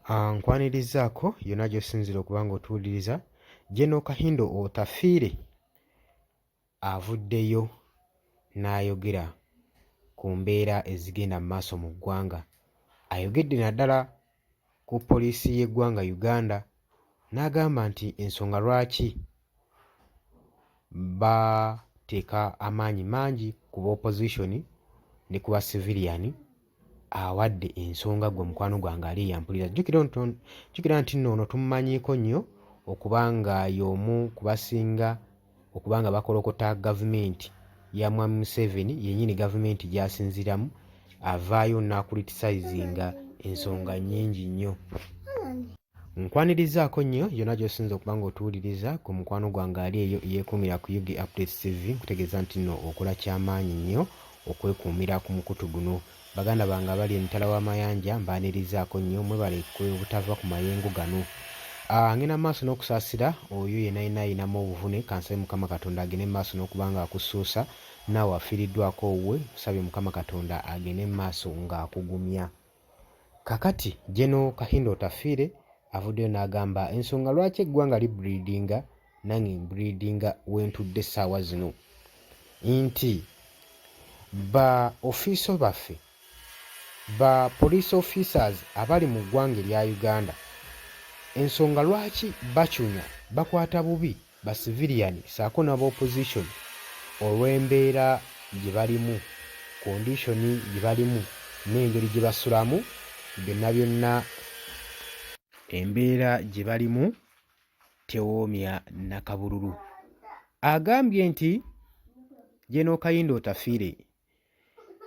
Nkwanirizzaako yonna gy'osinziira okuba ng'otuwuliriza. General Kahinda Otafiire avuddeyo n'ayogera ku mbeera ezigenda mu maaso mu ggwanga. Ayogedde naddala ku poliisi y'eggwanga Uganda n'agamba nti ensonga lwaki bateeka amaanyi mangi ku ba opposition ne ku ba civilian awadde ensonga gwe mukwano gwange ali eyampulira jjukira nti nno ono tumumanyiiko nnyo okuba nga y'omu ku basinga okuba nga bakolokota gavumenti ya Mwami Museveni yennyini gavumenti gy'asinziiramu avaayo n'akulitisayizinga ensonga nnyingi nnyo. Nkwanirizaako nnyo yonna gy'osinze okuba ng'otuwuliriza ku mukwano gwange ali eyo yeekuumira ku UG Updates TV nkutegeeza nti nno okola kyamaanyi nnyo okwekuumira ku mukutu guno. Baganda bange abali emitala w'amayanja mbaanirizaako nnyo mwebale obutava ku mayengo gano. Ngenda mu maaso n'okusaasira oyo yenna yenna ayinamu obuvune kansabe Mukama Katonda agende mu maaso n'okuba nga akussuusa naawe afiiriddwako owuwe nkusabye Mukama Katonda agende mu maaso ng'akugumya. Kakati General Kahinda Otafiire avuddeyo n'agamba ensonga lwaki eggwanga li breedinga nange mbreedinga wentudde essaawa zino nti ba ofiiso baffe ba police officers abali mu ggwanga erya Uganda ensonga lwaki bacunya bakwata bubi ba civilian saako naba opposition olw'embeera gye balimu, condition gye balimu n'engeri gye basulamu byonna byonna embeera gye balimu tewoomya nakabululu. Agambye nti General Kahinda Otafiire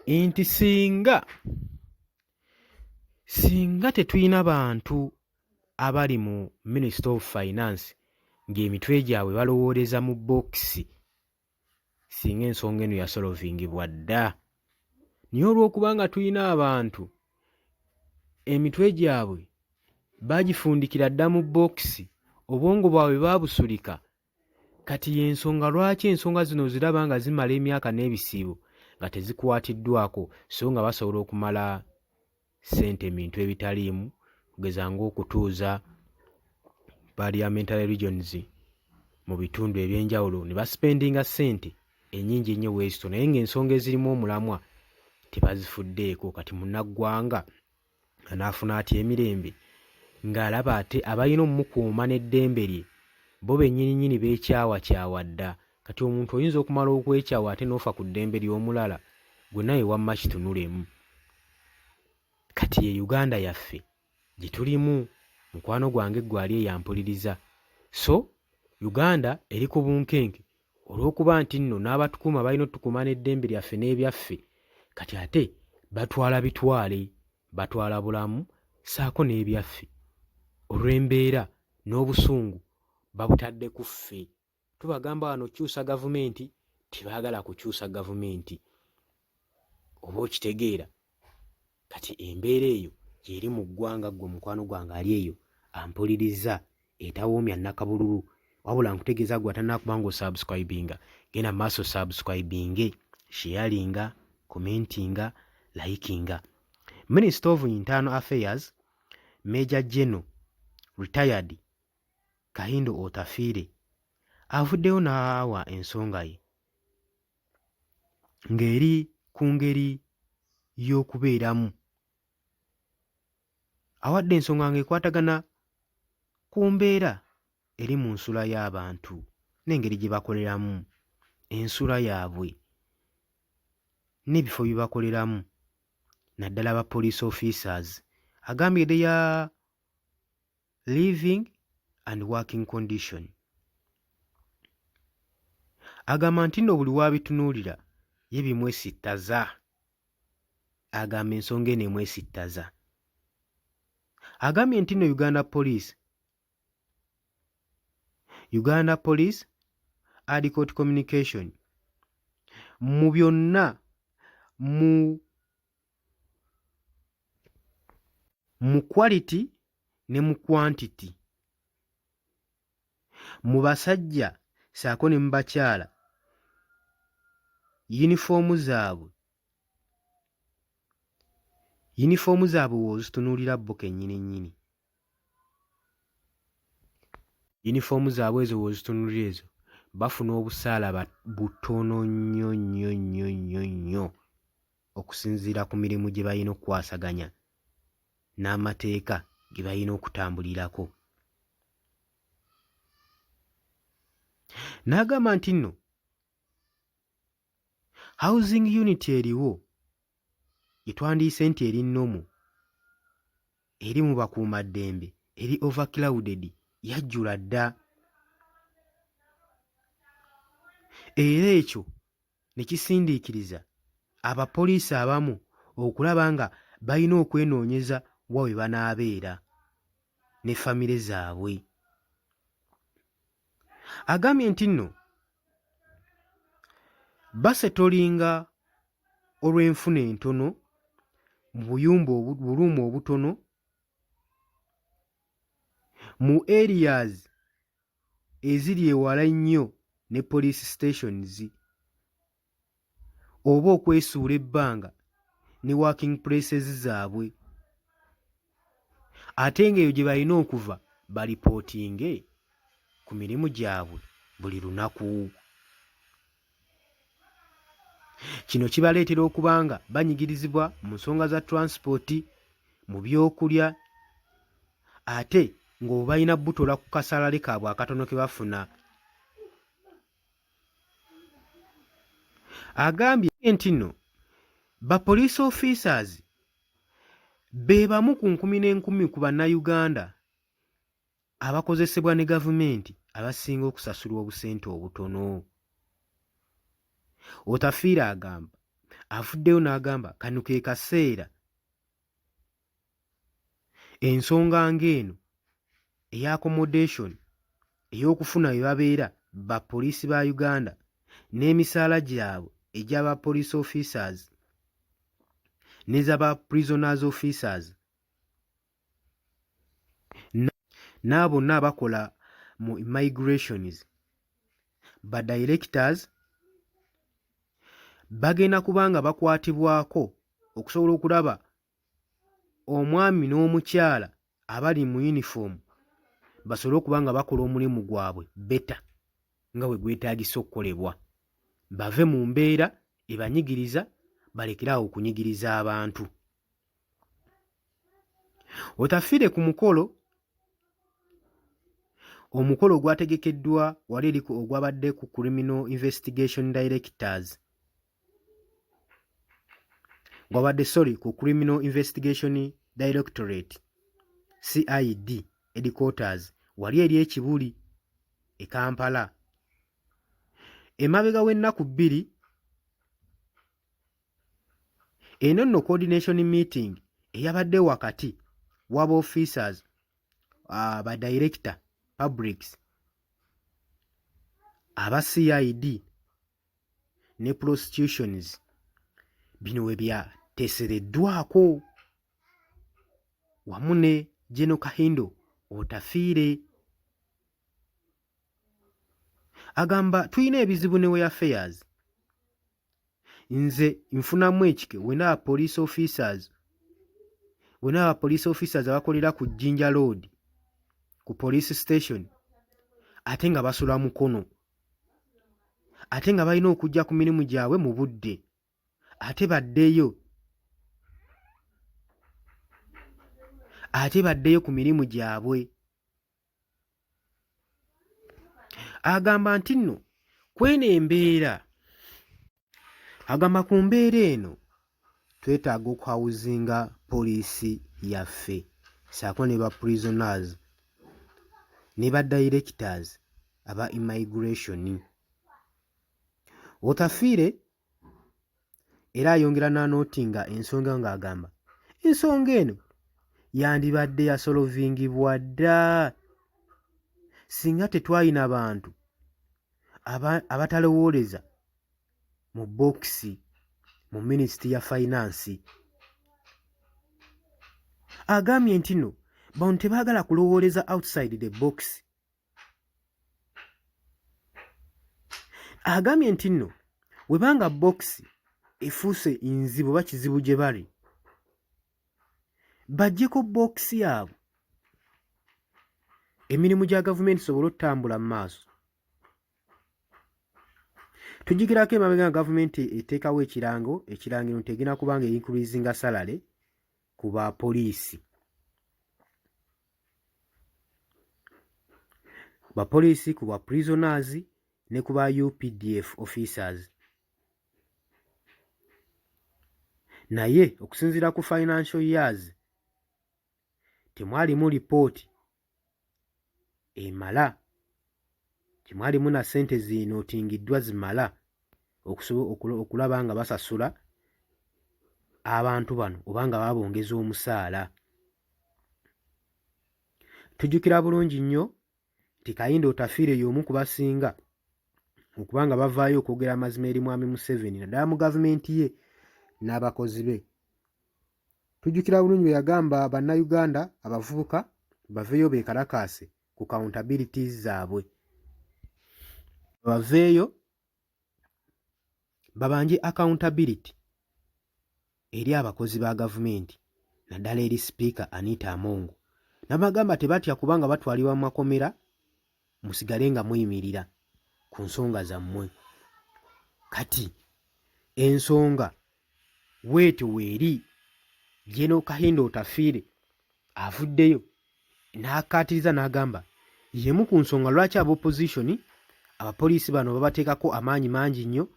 nti singa singa tetulina bantu abali mu Ministry of Finance ng'emitwe gyabwe balowooleza mu bookisi singa ensonga eno yasolovingibwa dda. Naye olw'okuba nga tulina abantu emitwe gyabwe baagifundikira dda mu bookisi, obwongo bwabwe baabusulika, kati y'ensonga lwaki ensonga zino oziraba nga zimala emyaka n'ebisiibo nga tezikwatiddwako so nga basobola okumala ssente mu bintu ebitaliimu okugeza ng'okutuuza parliamentary regions mu bitundu eby'enjawulo ne basipendinga ssente ennyingi ennyo bwezito naye ng'ensonga ezirimu omulamwa tebazifuddeeko kati munnaggwanga anaafuna atya emirembe ng'alaba ate abalina omukuuma n'eddembe lye bo bennyini nnyini beekyawakyawa dda kati omuntu oyinza okumala okwekyawa ate n'ofa ku ddembe ly'omulala gwe naye wamma kitunulemu kati ye Uganda yaffe gye tulimu mukwano gwange ggwe ali eyo ampuliriza so Uganda eri ku bunkenke olw'okuba nti nno n'abatukuuma balina otukuuma n'eddembe lyaffe n'ebyaffe kati ate batwala bitwale batwala bulamu saako n'ebyaffe olw'embeera n'obusungu babutadde ku ffe tubagamba wano kyusa gavumenti tebaagala kukyusa gavumenti oba okitegeera kati embeera eyo gyeri mu ggwanga ggwe mukwano gwange ali eyo ampuliriza etawoomya nakabululu wabula nkutegeeza gwe atanakuba nga osubscribinga genda maaso subscribinge sharinga commentinga likinga Minister of Internal Affairs Major General retired Kahinda Otafiire avuddeyo n'awa ensonga ye ng'eri ku ngeri y'okubeeramu. Awadde ensonga ng'ekwatagana ku mbeera eri mu nsula y'abantu n'engeri gye bakoleramu ensula yaabwe n'ebifo bye bakoleramu naddala ba police officers. Agambye their living and working condition. Agamba nti nno buli w'abitunuulira ye bimwesittaza. Agamba ensonga eno emwesittaza. Agambye nti nno Uganda Police Uganda Police adequate communication mu byonna mu mu quality ne mu quantity mu basajja ssaako ne mu bakyala yunifoomu zaabwe yunifoomu zaabwe w'ozitunuulira bo kennyini nnyini. Yunifoomu zaabwe ezo w'ozitunuulira ezo bafuna obusaala butono nnyo nnyo nnyo nnyo nnyo okusinziira ku mirimu gye balina okukwasaganya n'amateeka ge balina okutambulirako. N'agamba nti nno housing unit eriwo gye twandiyise nti eri nnomu eri mu bakuumaddembe eri overclouded yajjula dda era ekyo ne kisindiikiriza abapoliisi abamu okulaba nga balina okwenoonyeza wa we banaabeera ne famire zaabwe. Agambye nti nno basetolinga olw'enfuna entono mu buyumba buluumu obutono mu areas eziri ewala ennyo ne police stations oba okwesuula ebbanga ne working places zaabwe ate ng'eyo gye balina okuva balipootinge ku mirimu gyabwe buli lunaku. Kino kibaleetera okuba nga banyigirizibwa mu nsonga za transport, mu by'okulya ate ng'obwo balina butola ku kasalale kaabwe akatono ke bafuna. Agambye nti nno ba police officers be bamu ku nkumi n'enkumi ku bannayuganda abakozesebwa ne gavumenti abasinga okusasulwa obusente obutono. Otafiire agamba avuddeyo n'agamba kano ke kaseera ensonga ng'eno eya accommodation ey'okufuna we babeera ba poliisi ba Uganda n'emisaala gyabwe egya ba police officers n'eza ba prisoners officers n'abo bonna abakola mu immigrations ba directors bagenda kuba nga bakwatibwako okusobola okulaba omwami n'omukyala abali mu yunifoomu basobole okuba nga bakola omulimu gwabwe beta nga bwe gwetaagisa okukolebwa bave mu mbeera ebanyigiriza balekere awo okunyigiriza abantu. Otafiire ku mukolo omukolo ogwategekeddwa wali eri ogwabadde ku Criminal Investigation Directors gwabadde sorry ku Criminal Investigation Directorate CID headquarters wali eri e Kibuli e Kampala emabega w'ennaku bbiri. Eno nno coordination meeting eyabadde wakati waba officers ba director publics aba CID ne prostitutions bino we byateesereddwako wamu ne General Kahindo Otafiire. Agamba tulina ebizibu ne we affairs nze nfunamu ekike wena police officers wena aba police officers abakolera ku Jinja Road ku police station ate nga basula Mukono ate nga balina okujja ku mirimu gyabwe mu budde ate baddeyo ate baddeyo ku mirimu gyabwe. Agamba nti nno kweno embeera agamba ku mbeera eno twetaaga okuhawuzinga poliisi yaffe ssaako ne ba prisoners ne ba directors aba immigration. Otafiire era ayongera n'anootinga ensonga ng'agamba ensonga eno yandibadde yasolovingibwa dda singa tetwalina bantu abatalowooleza mu bookisi mu minisitule ya fayinansi. Agambye nti no bano tebaagala kulowooleza outside the box. Agambye nti nno webanga bookisi efuuse nzibu oba kizibu gye bali baggyeko bookisi yaabwe. Emirimu gya gavumenti sobole otutambula mu maaso. Tujjukirako emabega nga gavumenti eteekawo ekirango ekirangiro nti egenda kuba nga eincreasinga salary ku bapoliisi. Bapoliisi, ku ba prisoners ne ku ba UPDF officers. Naye okusinziira ku financial years temwalimu lipooti emala, temwalimu na ssente zinootingiddwa zimala okulaba nga basasula abantu bano oba nga babongeza omusaala. Tujjukira bulungi nnyo nti Kahinda Otafiire y'omu ku basinga okuba nga bavaayo okwogera amazima eri Mwami Museveni naddala mu gavumenti ye n'abakozi be. Tujjukira bulungi bwe yagamba Bannayuganda abavubuka baveeyo beekalakaase ku accountabilities zaabwe, baveeyo babanje accountability eri abakozi ba gavumenti naddala eri sipiika Anita Among n'abagamba tebatya kubanga batwalibwa mu makomera musigale nga muyimirira ku nsonga zammwe. Kati ensonga weetyo weeri General Kahinda Otafiire avuddeyo n'akkaatiriza n'agamba y'emu ku nsonga lwaki aba opposition abapoliisi bano babateekako amaanyi mangi nnyo,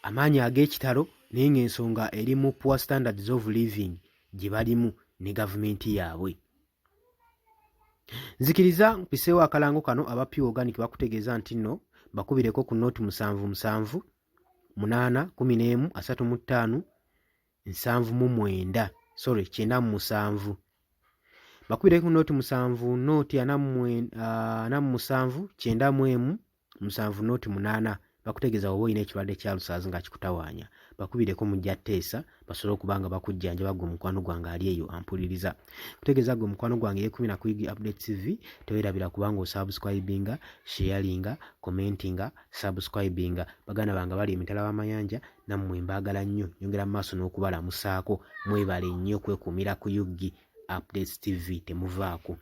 amaanyi ag'ekitalo, naye ng'ensonga eri mu poor standards of living gye balimu ne gavumenti yaabwe. Nzikiriza mpiseewo akalango kano. Aba Pure Organic bakutegeeza nti nno bakubireko ku nooti 7 7 8 11 35 79, sorry, 97. Bakubireko ku nooti 7 nooti 47 91 7 nooti 8. Bakutegeeza oba olina ekirwadde kya ulcers nga kikutawaanya, bakubireko mujja teesa basobole okuba nga bakujjanjaba. Gwe mukwano gwange ali eyo ampuliriza, kutegeeza gwe mukwano gwange yekumi na kuyigi Update TV, tewerabira kubanga osubscribinga, sharinga, commentinga, subscribinga. Baganda bange bali emitala w'amayanja, nammwe mbaagala nnyo, nyongera mu maaso n'okubalamusaako. Mwebale nnyo kwekuumira ku UG Updates TV, temuvaako.